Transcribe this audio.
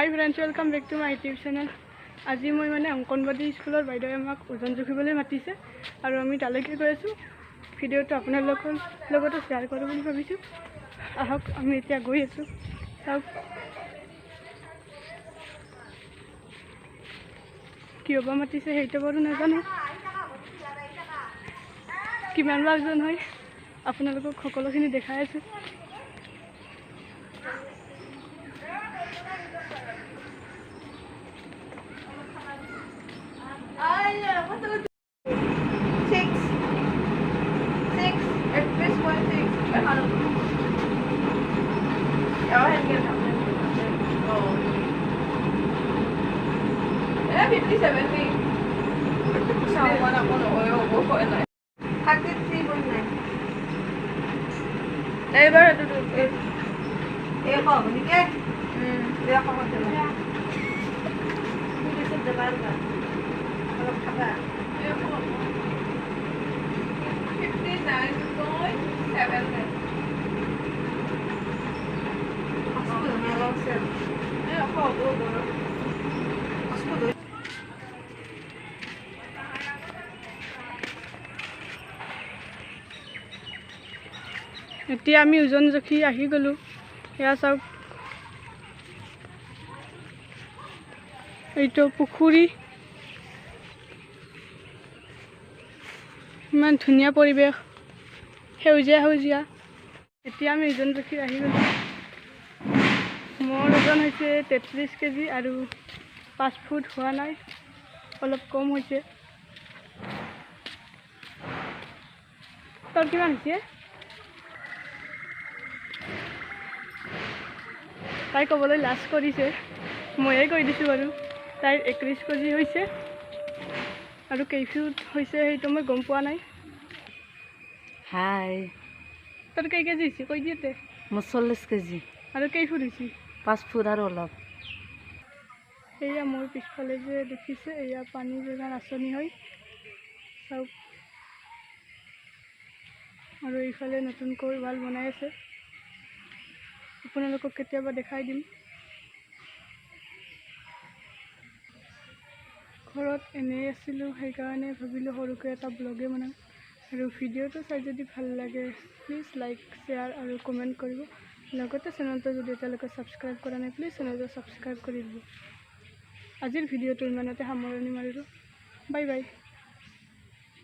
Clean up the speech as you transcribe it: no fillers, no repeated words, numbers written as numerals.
Hi friends, welcome back to my YouTube channel. আজি মই মানে অংগনবাদী স্কুলৰ বাইদেৱে আমাক ওজন জুখিবলৈ মাতিছে আৰু আমি তালৈকে গৈ আছোঁ। ভিডিঅ'টো আপোনালোকৰ লগতো শ্বেয়াৰ কৰোঁ বুলি ভাবিছোঁ। আহক, আমি এতিয়া গৈ আছোঁ। চাওক কিয় বা মাতিছে সেইটো বাৰু নাজানো, কিমান বা ওজন হয় আপোনালোকক সকলোখিনি দেখাই আছোঁ। এতিয়া আমি ওজন জুখি আহি গ'লোঁ। এয়া চাওক, এইটো পুখুৰী, ইমান ধুনীয়া পৰিৱেশ, সেউজীয়া সেউজীয়া। এতিয়া আমি ওজন জুখি আহি গ'লোঁ। মোৰ ওজন হৈছে 33 কেজি আৰু 5 ফুট হোৱা নাই, অলপ কম হৈছে। তোৰ কিমান হৈছে? তাই ক'বলৈ লাজ কৰিছে, ময়ে কৈ দিছোঁ বাৰু। তাইৰ 31 কেজি হৈছে আৰু কেই ফুট হৈছে সেইটো মই গম পোৱা নাই। হাই, তোৰ কেই কেজি হৈছে কৈ দিয়ে তে? মোৰ 40 কেজি। আৰু কেই ফুট হৈছে? 5 ফুট আৰু অলপ। এয়া মোৰ পিছফালে যে দেখিছে, এয়া পানী যোগান আঁচনি হয়, চাওক। আৰু এইফালে নতুনকৈ ৱাল বনাই আছে, আপোনালোকক কেতিয়াবা দেখাই দিম। ঘৰত এনেই আছিলোঁ, সেইকাৰণে ভাবিলোঁ সৰুকৈ এটা ব্লগে বনাম। আৰু ভিডিঅ'টো চাই যদি ভাল লাগে প্লিজ লাইক, শ্বেয়াৰ আৰু কমেণ্ট কৰিব। লগতে চেনেলটো যদি এতিয়ালৈকে ছাবস্ক্ৰাইব কৰা নাই, প্লিজ চেনেলটো ছাবস্ক্ৰাইব কৰি দিব। আজিৰ ভিডিঅ'টো ইমানতে সামৰণি মাৰিলোঁ। Bye bye.